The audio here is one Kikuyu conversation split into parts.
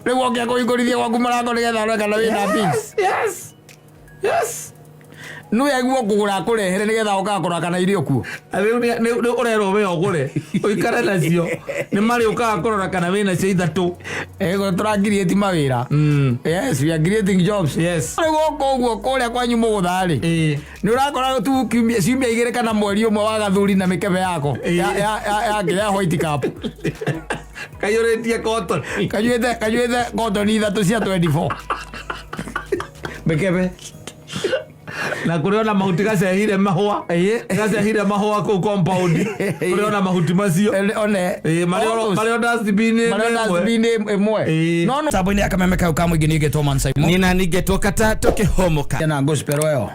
Rĩu oke akũhingũrithie gwaku mũrango nĩgetha arore kana wĩna pigs. Yes. Nũ yaiguo kũgũra akũrehere nĩgetha okaga kũrora kana irĩ o kuo. Rĩu nĩ ũrerwo we ũgũre ũikare nacio, nĩ marĩũkaga kũrora kana wĩ nacio ithatũ. Ĩgo tũra create mawĩra. Yes, we are creating jobs. Rĩu gũkũ ũguo kũrĩa kwanyu mũgũtha rĩ, nĩ ũrakora tu ciumia 2 kana mweri 1 wa gathuri na mĩkebe yako ya white cup. Kaiyũrĩtie cotton. Kanyuĩte cotton 3 cia 24 mĩkebe. Na kũrĩ ona mahuti gacehire mahũa. Gacehire mahũa kũu compound, kũrĩ ona mahuti macio. One. Ĩĩ, marĩ o dustbin Marĩ o ĩmwe. dustbin ĩmwe. No no tambo-inĩ ya kameme kau ka mũingĩ nĩ ngetwo Man Simon. Nina ningetwo kata tũkĩhũmũka. Na gospel ĩyo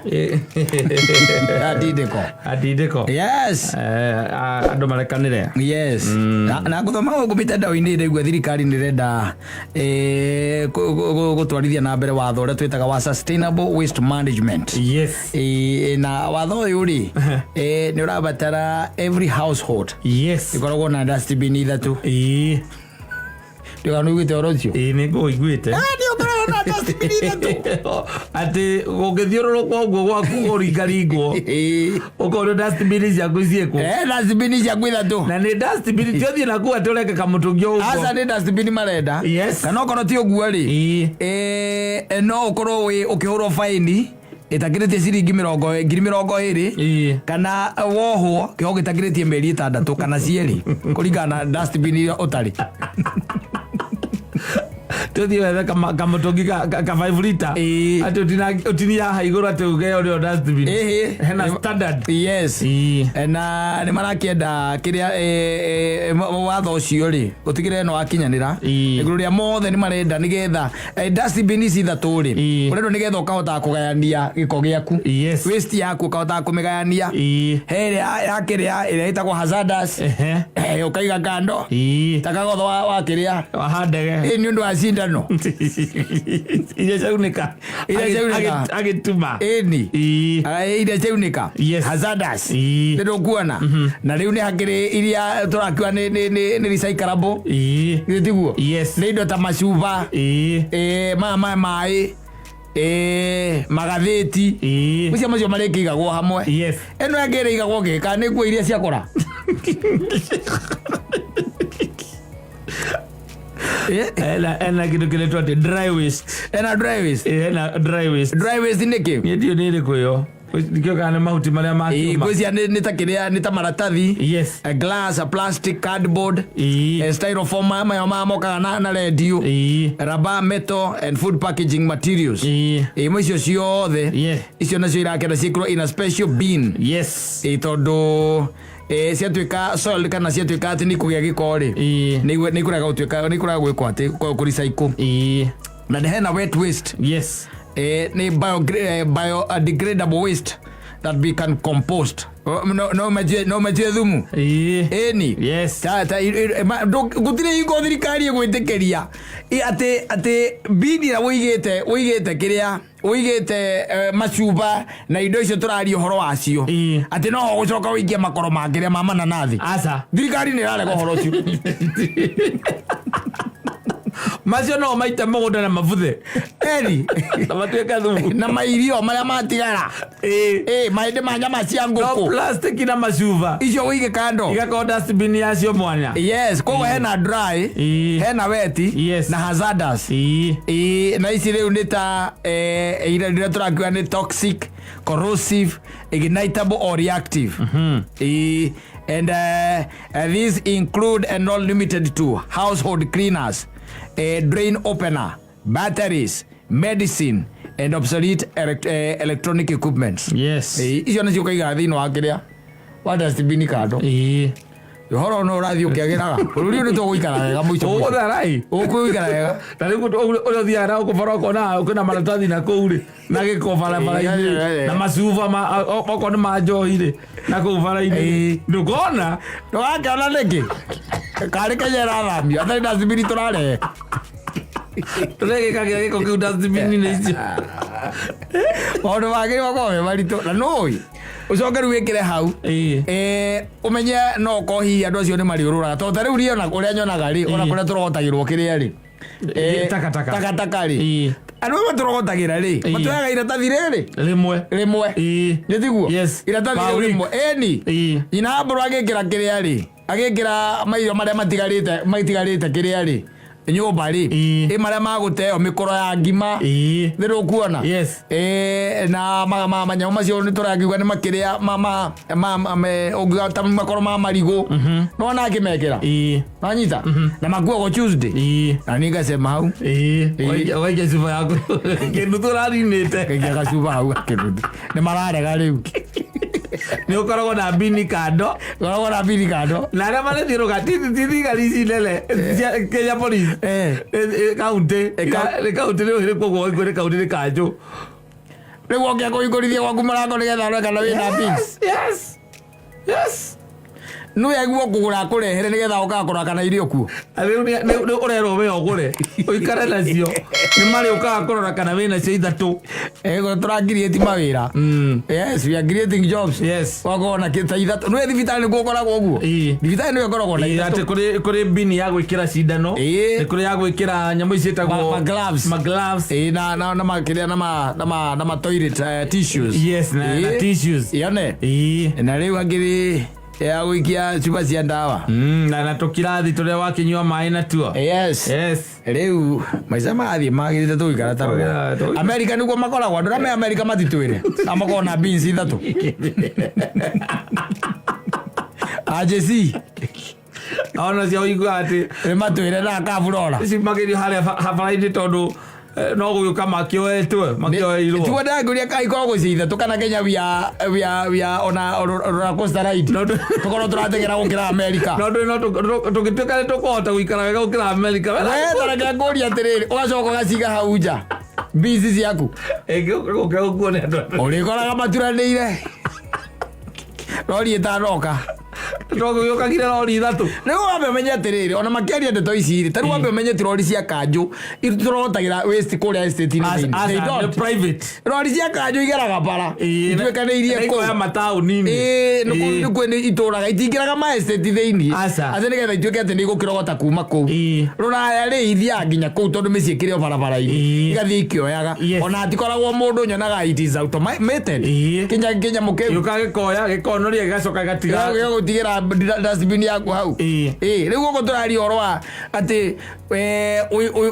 atindĩko. Atindĩko. Yes. Andũ marekanĩre. Yes. Na ngũthoma gũkũ mitandao-inĩ, ndaigua thirikari nĩ ĩrenda gũtwarithia na mbere watho ũrĩa twĩtaga wa sustainable waste management. Na watho ũyũ rĩ, nĩ ũrabatara every household ĩkoragwo na dustbin 3. Ndĩga nĩ ũiguĩte ũhoro ũcio? Ĩĩ, nĩ ngũiguĩte. Nĩ ũkoragwo na dustbin 3. Atĩ gũngĩthiũrũrũka ũguo gwaku kũringaringwo, ũkorio dustbin ciaku ciĩkũ. Dustbin ciaku 3. Na nĩ dustbin ti ũthiĩ nakuo atĩ ũreke kamũtũngi o ũguo. Aca, nĩ dustbin marenda. Kana okorwo ti ũguo rĩ, no ũkorwo wĩ ũkĩhũrwo faini ĩtakĩrĩtie ciringi 20,000 kana wohwo kĩoho gĩtakĩrĩtie mĩeri 6 kana cierĩ kũringana na dustbin iria ũtarĩ. Tũthiĩ wethe kamũtũngi ka 5 liter, atĩ ũtinie haha igũrũ atĩ uge ũrĩ o dustbin. Hena standard. Yes. Na nĩ marakĩenda kĩrĩa watho ũcio rĩ, ũtigĩrĩre nĩ wakinyanĩra igũrũ rĩa mothe. Nĩ marenda nĩgetha dustbin ici 3 rĩ, ũrendwo nĩgetha ũkahotaga kũgayania gĩko gĩaku, waste yaku ũkahotaga kũmĩgayania. He ĩrĩa ya kĩrĩa ĩrĩa ĩtagwo hazardous, ũkaiga kando ta kagotho wa kĩrĩa Waha ndege. Nĩ ũndũ wa cindano. Iria ciaunĩka. Iria ciaunĩka. Agĩtuma. Ĩni. Iria ciaunĩka. Hazardous. Nĩ ndũkuona na rĩu nĩ hakĩrĩ iria tũrakiuga nĩ recyclable. Githĩ tiguo? Yes. Nĩ indo ta macuba, maya ma maĩ, magathĩti, macio marĩkĩigagwo hamwe. Ĩno ĩngĩ ĩrĩigagwo kĩ kana nĩ nguo iria ciakũra? Ena kĩndũ kĩretwo atĩ dry waste. Ena dry waste. Ena dry waste. Dry waste nĩ kĩ? Niĩ ndiũ nĩ ĩrĩkũ ĩyo. Ndikĩũĩ kana nĩ mahuti marĩa makĩũma. Ngwĩciria nĩ ta kĩrĩa nĩ ta maratathi, a glass, a plastic, cardboard, a styrofoam, maya maya mokaga na redio, rubber, metal and food packaging materials. Imwe icio ciothe, icio nacio irakenda ciĩkĩrwo in a special bin. Tondũ ciatuĩka soiled kana ciatuĩka atĩ nĩ ikũgĩa gĩko rĩ, nĩ ikũrega gũtuĩka, nĩ ikũrega gwĩkwo atĩ kũ recycle. Na nĩ hena wet waste. Nĩ biodegradable waste that we can compost. No mejue thumu. Ĩni. Ta gũtirĩ hingo thirikari ĩgwĩtĩkĩria atĩ bini ĩrĩa ũigĩte kĩrĩa ũigĩte, macuba na indo icio tũraria ũhoro wacio, atĩ no ho gũcoka ũikie makoro mangĩrĩa ma mananathi. Aca. Thirikari nĩ ĩrarega ũhoro ũcio. Macio no maite mũgũnda na mabuthe eri na matuĩke thumu. Na mairio marĩa matigara, mahĩndĩ ma nyama cia no ngũkũ, plastic na macuba icio ũige kando. Igakorwo dustbin yacio mwanya. Yes, koguo hena dry, hena wet, na hazardous. Na ici rĩu nĩ ta iria tũrakiuga nĩ toxic, corrosive, ignitable or reactive. And these include and not limited to household cleaners, drain opener, batteries, medicine and obsolete electronic equipments. Icio nĩcio ũkaiga thĩinĩ wa kĩrĩa wa dustbin kando. Ũhoro no ũrathiĩ ũkĩagĩraga bũrũri ũyũ, nĩ tũgũikara wega mũico mũico. Ũgũtharai. Ũgũikara wega. Ta rĩu ũrĩa ũthiaga na gũkũ bara ũkona kwĩna maratathi na kũu rĩ, na gĩko barabara-inĩ, na macuba okorwo nĩ ma njohi rĩ, na kũu bara-inĩ ndũkona. Ndũgakĩona nĩkĩ karĩ Kenya ĩrathamio atarĩ dustbin tũrarehe. Tũregĩkagĩra gĩko kĩu dustbin-inĩ icio. Maũndũ mangĩ makoragwo me maritũ na nũĩ ũcoke rĩu wĩkĩre hau. Ũmenye no ũkorwo hihi andũ acio nĩ marĩũrũraga, tondũ ta rĩu niĩ ona ũrĩa nyonaga rĩ, ona kũrĩa tũrogotagĩrwo kĩrĩa rĩ, Takataka. Takataka rĩ, Ĩĩ. andũ aya matũrogotagira rĩ, matuoyaga iratathi rĩrĩ rĩmwe. Rĩmwe. Nĩ tiguo? Yes. Iratathi Per rĩu week. rĩmwe, ĩni. Nyina ambũrũ agĩkĩra kĩrĩa rĩ, agĩkĩra mairio marĩa matigarĩte kĩrĩa rĩ, nyũmba rĩ, ĩ marĩa magũteo, mĩkoro ya ngima. Nĩ rũkuona? Yes. Ĩ, na manyamũ macio nĩ tũrakiuga nĩ makĩrĩa ũngiuga ta makoro ma marigũ, nona akĩmekĩra. Nanyita na makuagwo Tuesday. Na niĩ ngacema hau. Ũgaikia cuba yaku kĩndũ tũrarinĩte. Ngaikia gacuba hau gakĩruthu, nĩ mararega rĩu. Nĩ ũkoragwo na bini kando. Ngoragwo na bini kando. Na arĩa marethiũrũka ti thigari ici nene cia Kenya Police. Kaunti nĩ kaunti, nĩ ũhĩrĩ koguo nĩ kaunti, nĩ kanjũ. Rĩu oke kũhingũrithia gwaku mũrango nĩgetha arore kana wĩna bins. Yes. Nĩwe aiguo kũgũra akũrehere nĩgetha ũkaga kũrora kana irio kuo. Rĩu nĩ ũrerwo we ũgũre ũikare nacio, nĩ marĩũkaga kũrora kana wĩ nacio ithatũ. Ĩgo tũra create mawĩra. Yes, we are creating jobs. Wakorwo na kĩ ta ithatũ, nĩwe thibitarĩ nĩkuo ũkoragwo ũguo. Thibitarĩ nĩwe ũkoragwo na ithatũ. Atĩ kũrĩ bini ya gwĩkĩra cindano. Nĩ kũrĩ ya gwĩkĩra nyamũ ici ciĩtagwo Ma gloves. Ma gloves. Ĩĩ, na makĩrĩa na ma toilet tissues. Yes, na tissues. Yone. Na rĩu hakĩrĩ ya gũikia cuba cia ndawa. Na tũkirathi tũrĩa wakĩnyua maĩ natuo. Yes. Rĩu maica marathiĩ magĩrĩte, tũgũikara ta rũraya. Amerika nĩguo makoragwo, andũ arĩa me Amerika matitwĩre na makoragwo na bins ithatũ AJC. Ona cia ũiguaga atĩ Nĩ matwĩre na akaburora. Ici makĩrio harĩa bara-inĩ tondũ no gũgĩũka makĩoetwe, makĩoeirwo. Tiguo ndangũria ka ikoragwo ci ithatũ kana Kenya we are on a roller coaster ride, tũkorwo tũrateng'era gũkĩra Amerika. No ndũĩ no tũngĩtuĩka nĩ tũkũhota gũikara wega gũkĩra Amerika. We tareke ngũria atĩrĩrĩ, ũgacoka ũgaciga hau nja bins ciaku. Gũka gũkuo nĩ andũ. Ũrĩkoraga maturanĩire rori ĩtanoka. Tondũ gũgĩũkagire rori ithatũ. Rĩu wambe ũmenye atĩrĩrĩ, ona makĩaria ndeto ici rĩ, tarĩu wambe ũmenye ti rori cia kanjũ tũrotagĩra waste kũrĩa estate-inĩ thĩinĩ. They Aca, nĩ don't. Private. Rori cia kanjũ igeraga bara ituĩkanĩirie kũu. Ikoya mataũni-inĩ. Ĩĩ, nĩ kwĩ nĩ itũraga itingĩraga ma estate thĩinĩ. Aca. Atĩ nĩgetha ituĩke atĩ nĩ igũkĩrogota kuma kũu. Rũraya rĩ, ithiaga nginya kũu tondũ mĩciĩ ĩkĩrĩ o barabara-inĩ. Igathiĩ ikĩoyaga. Ona hatikoragwo mũndũ, nyonaga it is automated. Kinya kĩnyamũ kĩu. Gĩũkaga gĩkoya, gĩkonoria, gĩgacoka gĩgatiga. Gĩgũtigĩra dustbin yaku hau. Ĩĩ, rĩu gũkũ tũraria ũhoro wa atĩ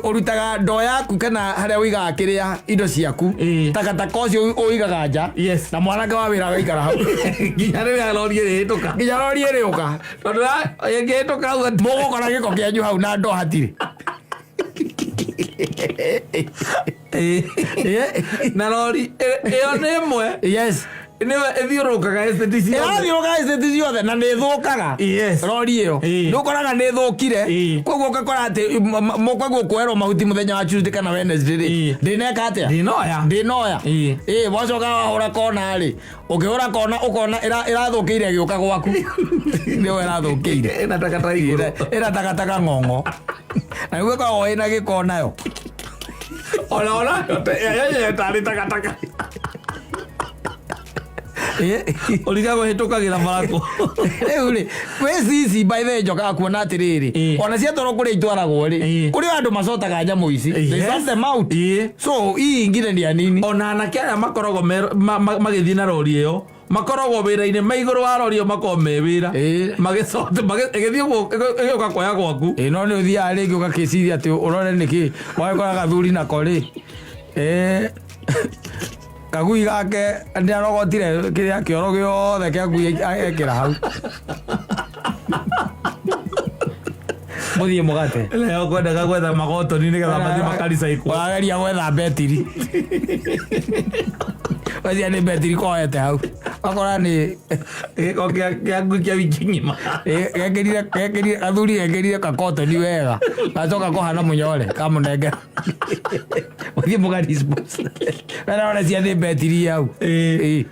ũrutaga ndoo yaku kana harĩa ũigaga kĩrĩa indo ciaku, takataka ũcio ũigaga nja. Na mwanake wa wĩra agaikara hau nginya rĩrĩa rori ĩrĩhĩtũka. Nginya rori ĩrĩũka. Tondũ ĩngĩhĩtũka hau mũgũkora gĩko kĩanyu hau na ndoo hatirĩ. Na rori ĩyo nĩ ĩmwe. Nĩwe ĩthiũrũrũkaga estate ciothe. Ĩrathiũrũrũka estate ciothe na nĩ ĩthũkaga. Rori ĩyo nĩ ũkoraga nĩ ĩthũkire, koguo ũgakora atĩ mũkwaguo kuoerwo mahuti mũthenya wa Tuesday kana Wednesday rĩ, ndĩneka atĩa? Ndĩnoya. Ndĩnoya. Ĩĩ, wacoka wahũra kona rĩ, ũkĩhũra kona ũkona ĩrathũkĩire ĩgĩũka gwaku, nĩyo ĩrathũkĩire. Ĩna takataka igũrũ. Ĩna takataka ng'ong'o na nĩguo ĩkoragwo ĩna gĩko nayo. Ona yenyewe tarĩ takataka. Ũrigagwo hĩtũkagĩra barakũ. Rĩu rĩ, wĩ ici by the way, njokaga kuona atĩrĩrĩ, ona ciatwarwo kũrĩa itwaragwo rĩ, kũrĩ andũ macotaga nyamũ ici. They sort them out. So hii ingine ni ya nini? Ona anake aya makoragwo magĩthiĩ na rori ĩyo makoragwo wĩra-inĩ me igũrũ wa rori ĩyo, makoragwo me wĩra magĩcote ĩgĩthiĩ ũguo ĩgĩũka kuoya gwaku. Ĩ, no nĩ ũthiaga rĩngĩ ũgakĩciria atĩ ũrore nĩkĩ wagĩkora gathuri nako rĩ, kagui gake nĩ arogotire kĩrĩa kĩoro gĩothe kĩa ngui ekĩra hau, mũthiĩ mũgate. Leo kwendaga gwetha magotoni nĩgetha mathiĩ makaricaikwo. Ũrageria gwetha betiri, wecia nĩ betiri koete hau, wakora nĩ gĩko kĩa ngui kĩa wiki ng'ima. Gekĩrire gathuri, gekĩrire kakotoni wega, gacoka kũhana mũnyore kamũnengera, mũthiĩ mũga dispose wena cia nĩ betiri hau. Ĩĩ.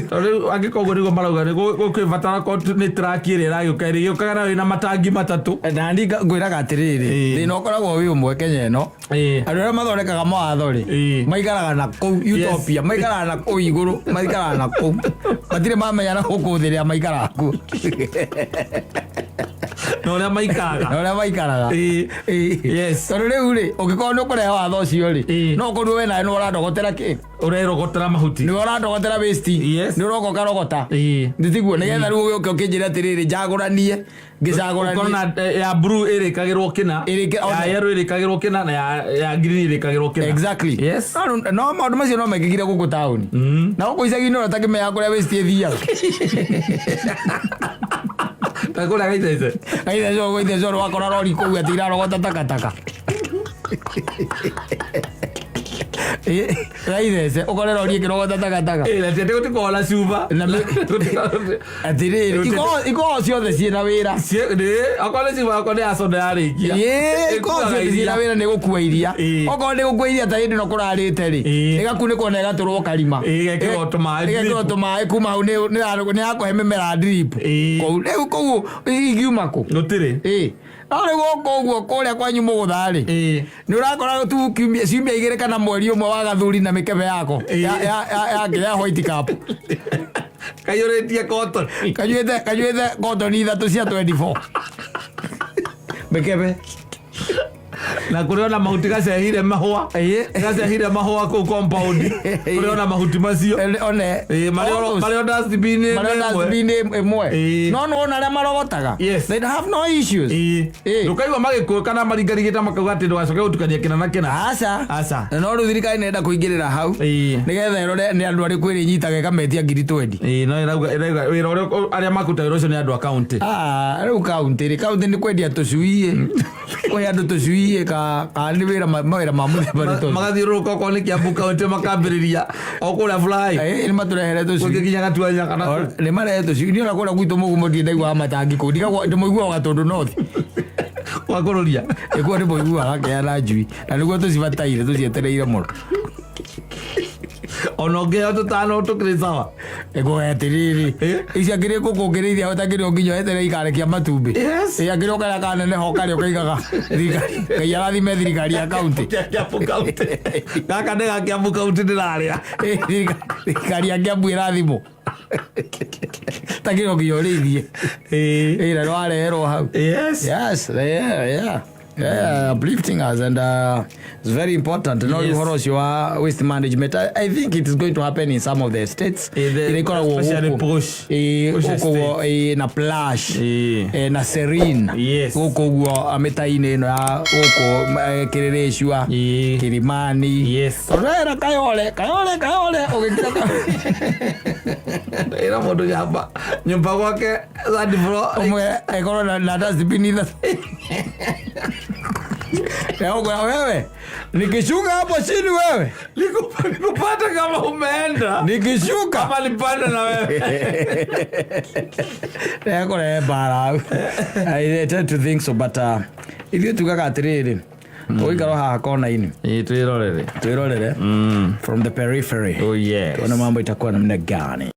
Tondũ rĩu angĩkorwo ũguo nĩguo marauga nĩ gũkĩbatara korwo nĩ traki ĩrĩa ĩragĩũka ĩrĩgĩũkaga nayo ĩna matangi matatũ. Na ni ngwĩraga atĩrĩrĩ, thĩna ũkoragwo wĩ ũmwe Kenya ĩno, andũ arĩa mathondekaga mawatho rĩ, maikaraga na kũu utopia, maikaraga na kũu igũrũ, maikaraga na kũu, matirĩ mamenya na gũkũ thĩ rĩa maikaraga kuo. Na ũrĩa maikaraga. Na ũrĩa maikaraga. Ĩĩ. Yes. Tondũ rĩu rĩ, ũngĩkorwo nĩ ũkũrehe watho ũcio rĩ, Ĩĩ. no ũkorwo we nawe nĩ ũrandogotera kĩ, Ũrerogotera mahuti. nĩwe ũrandogotera waste, Yes. nĩ ũroka ũkarogota. Ĩĩ. Nĩ tiguo? Nĩgetha rĩu ũgĩũke ũkĩnjĩre atĩrĩrĩ, njagũranie, ngĩcagũranie. Ũkorwo na ya blue ĩrĩkagĩrwo kĩna, ya yellow ĩrĩkagĩrwo kĩna, na ya green ĩrĩkagĩrwo kĩna. Exactly. Yes. No maũndũ macio no mekĩkire gũkũ taũni, na gũkũ icagi-inĩ ũrĩa ũtakĩmenyaga kũrĩa waste ĩthiaga. Ta kũrĩa Gaitece. Gaithecwo, gũithecwo, wakora rori kũu atĩ irarogota takataka. Gaithece ũkore rori ĩkĩrogota takataka. Ĩĩ, na ti atĩ gũtikoragwo na cuba. Atĩrĩrĩ, ikoragwo ciothe ciĩna wĩra. Okorwo nĩ cuba, okorwo nĩ ya soda yarĩkia. Ĩĩ, ikoragwo ciothe ciĩna wĩra, nĩ gũkua iria. Ĩĩ. Okorwo nĩ gũkua iria, ta hĩndĩ ĩno kũrarĩte rĩ, ĩgakunĩkwo na ĩgatũrwo karima. Ĩĩ, ĩgekĩrwo tũmaĩ, ĩgekĩrwo drip. Tũmaĩ kuma hau nĩ yakũhe mĩmera drip. Ĩĩ. Kũu rĩu, kũu ingiuma kũ? Gũtirĩ. Ĩĩ, no rĩu gũkũ ũguo kũrĩa kwanyu mũgũtha rĩ, nĩ ũrakora tu ciumia 2 kana mweri 1 wa gathuri na mĩkebe yako ya white cup. Kaiyũrĩtie cotton. Kanyuĩte kotoni ithatũ cia 24 mĩkebe. Na kũrĩ ona mahuti gacehire mahũa. Ĩĩ. Gacehire mahũa kũu compound, kũrĩ ona mahuti macio. One. Ĩĩ, marĩ o dustbin marĩ ĩmwe. Dustbin ĩmwe. Ĩĩ. No nĩwona arĩa marogotaga, Yes. they have no issues. Ĩĩ. Ĩĩ. Ndũkaigua magĩkũĩ kana maringarigĩte makauga atĩ ndũgacoke gũtukania kĩna na kĩna. Aca. Aca. No rĩu thirikari nĩrenda kũingĩrĩra hau, nĩgetha ĩrore nĩ andũ arĩkũ ĩrĩnyitaga ĩkametia ngiri twendi. Ĩĩ, no ĩrauga wĩra ũrĩa arĩa makũruta wĩra ũcio nĩ andũ a kaunti. Ah, rĩu kaunti rĩ, kaunti nĩ kwendia tũcui, kũhe andũ tũcui, ka nĩ wĩra mawĩra ma mũthemba nĩ tondũ Magathiũrũrũka okorwo nĩ Kiambu kaunti, makambĩrĩria o kũrĩa fly. Ĩĩ, nĩ matũrehere tũcui. Gũgĩkinya Gatuanya kana kũ. Nĩ marehe tũcui. Niĩ ona kũrĩa gwitũ mũgumo ndirĩ ndaiguaga matangi kũu, ndigagwo ndĩmũiguaga tondũ nothi Gwa kũrũria. Ĩkuo ndĩmũiguaga akĩana njui, na nĩguo tũcibataire, tũcietereire mũno. Ona ũngĩheo tũtano tũkĩrĩ sawa. Ĩkuoya atĩrĩrĩ, ici akĩrĩ kũkũ ũngĩrĩithia, ũtakĩrĩ o nginya weterere ikarekia matumbĩ. Yes. Ĩ, akĩrĩ o karĩa kaneneha ũkarĩa ũkaigaga thirikari. Ngai arathime thirikari ya kaunti. Kĩa Kiambu kaunti, gaka nĩ ga Kiambu kaunti ndĩrarĩa. Ĩ, thirikari ya Kiambu ĩrathimwo, takĩrĩ o nginya ũrĩithie. Ĩĩ. Ĩ, na nĩwareherwo hau. Yes. Yes, yeah, uplifting us, and it's very important. No, ũhoro ũcio wa waste management, I think it is going to happen in some of the states. Iria ikoragwo Especially gũkũ. posh. Ĩĩ, Posh gũkũ ũguo, ĩĩ, na plush. Ĩĩ. Ĩĩ, na serene. Yes. Gũkũ ũguo mĩta-inĩ ĩno ya gũkũ, Kĩrĩrĩcua, Ĩĩ. Kilimani. Yes. Tondũ wera Kayole, Kayole, Kayole, ũgĩkira Ĩra mũndũ nyamba nyũmba gwake third floor. Ũmwe ĩkorwo na dustbin ithatũ. Ũkwĩra wewe, nikishuka hapo chini wewe, Nikupata kama umeenda nikishuka kama nipande na wewe. Ekũrehe mbara. I tend to think so, but ithuĩ tugaga atĩrĩrĩ, tũgũikara haha kona-inĩ. Ĩĩ, twĩrorere. Twĩrorere from the periphery. Oh yes. Tuone mambo itakuwa namna gani.